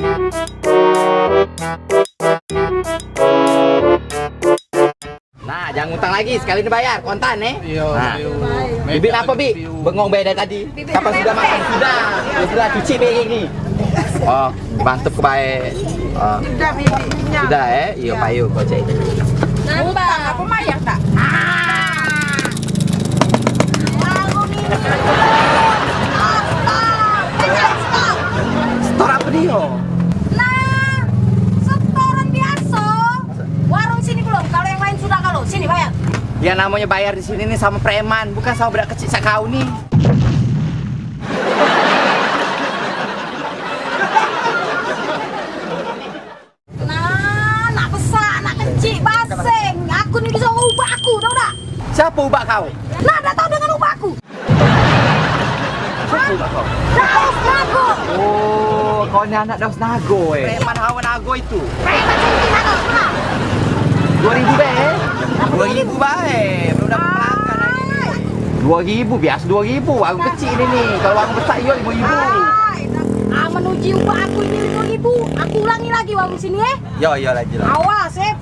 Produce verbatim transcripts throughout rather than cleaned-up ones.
Nah, jangan ngutang lagi, sekali ni bayar, kontan, eh. Iyo, nah. Iyo. Bibik apo, Bik? Bengong bae dari tadi. Kapan sudah makan? Sudah. Ya, sudah, cuci bae ni. Oh, mantep ke bae. Oh. Sudah, Bibik. Sudah, eh? Iyo, payu kau cek. Nampak. Apo mayang tak? Ah. Lagu ni. Stop. Stop. Stop apo dio? Nah, setoran biaso. Warung sini belum, kalau yang lain sudah, kalau sini bayar. Yang namonyo bayar di sini ni samo preman, bukan samo budak kecik sak kau ni. Nah, nak besak, nak kecik, baseng. Aku ni disuruh ubak aku, tau dak? Siapo ubak kau? Nah, dak tau dengan ubak aku. Siapo ubak kau? Daus Nago. Oh, kau ni anak Daus Nago, eh. Preman hawa Nago itu. Preman cantik Nago, nah. Dua ribu bae, eh. Dua ribu bae. Belum dapat pelanggan lagi. Dua ribu, biasa dua ribu. Warung kecik ni, ni. Kalau warung besak, iyo, lima ribu. Ai, nah. Ah, menuji ubak aku ni lima ribu. Aku ulangi lagi warung sini, eh. Yo, yo, lagi lah. Awas, eh.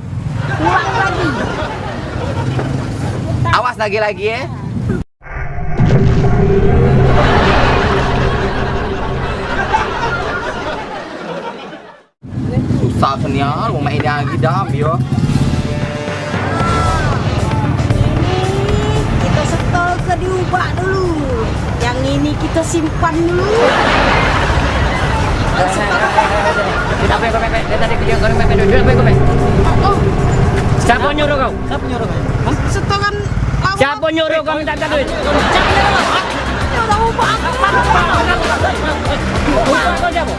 Ulang lagi. Awas lagi-lagi, eh. Susah senian, wong mak ini lagi dam, yo. Ini kita setor ke diubak dulu. Yang ini kita simpan dulu. Kita apa yang kau mepet? Dia tadi kerja kau mepet duit, duit apa yang kau mepet? Oh, oh. Siapa nyuruh kau? Siapa nyuruh kau? Hah? Setoran lawan. Siapa nyuruh kau minta duit? Siapa nyuruh kau? Dia udah ubak aku. Ubak kau siapa?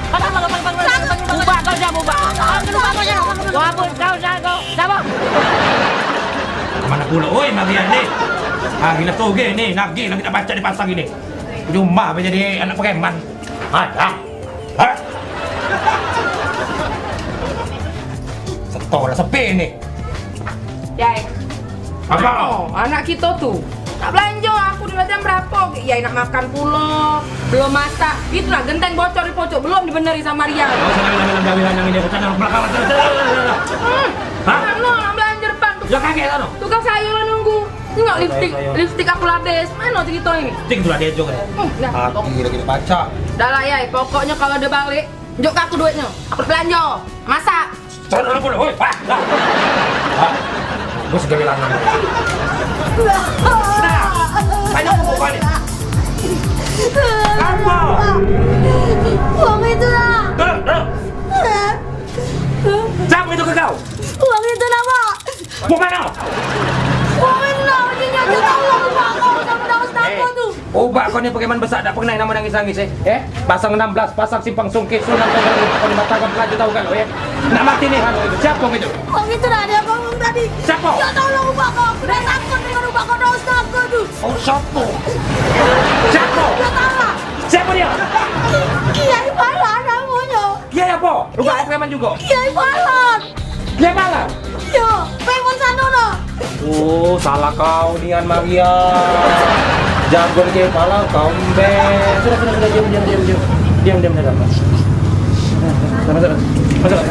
Ubak kau siapa, ubak? Kau apa? Kau siapa? Siapa? Kemana pula? Oi, Marian ni. Ah, gila toge ni, nagih lagi tak pacak di pasar gini. Rumah apa jadi anak preman? Ada. Hah? Setor lah sepi ni. Yai. Apa? Oh, anak kita tu. Nak belanja, aku duit jam berapa? Ya, nak makan pulo. Belum masak. Itulah genteng bocor di pojok, belum dibeneri sama Rian. Kau sana bilang-bilang gawe lanang ini, kau sana belakang, sana, sana, sana, sana. Hmm. Hah? Sana, nak belanja depan tu. Ya, kaget sana. Tukang sayur lah nunggu. Tengok lipstick, lipstick aku lah habis. Mano cerita ini? Lipstick tu lah dia juga. Hmm, dah. Aku lagi tak baca. Dah lah, Yai. Pokoknya kalau dia balik, njuk aku duitnya. Aku belanja. Masak. Sana dulu, woi. Wah, dah. Wah. Bos gawe lanang. Nah, banyak buku kau ni. Apa? Uang itu lah. Duduk, duduk. Siapa itu ke kau? Uang itu lah, Pak. Bukan kau. Uang itu lah, ujinya kita uang, Pak. Kau sama daus Eh. Aku tu. Ubak kau ni preman besak, dak pernah namo nangis-nangis, eh? Eh? Pasang enam belas, pasang simpang sungkit, Sunan kau kalau ubak kau ni mata kau pelaju tau galo, eh? Nak mati ni, anu itu. Siapa itu? Wong itu dah dia ngomong tadi. Siapa? Ya tolong ubak kau, aku dah takut dengan ubak kau, dah ustaz kau tu. Oh, siapa? Siapa? Ya tahu lah. Siapa dia? Ki-, Kiai Bala namanya. Kiai apa? Ubak kau preman juga? Kiai Bala. Kiai Bala? Yo, preman sano no. Oh, salah kau nian, Maria. Jagon Kiai Bala kau embe. Sudah, sudah, sudah, diam, diam, diam, diam. Diam, diam, diam. Masuk, masuk, masuk.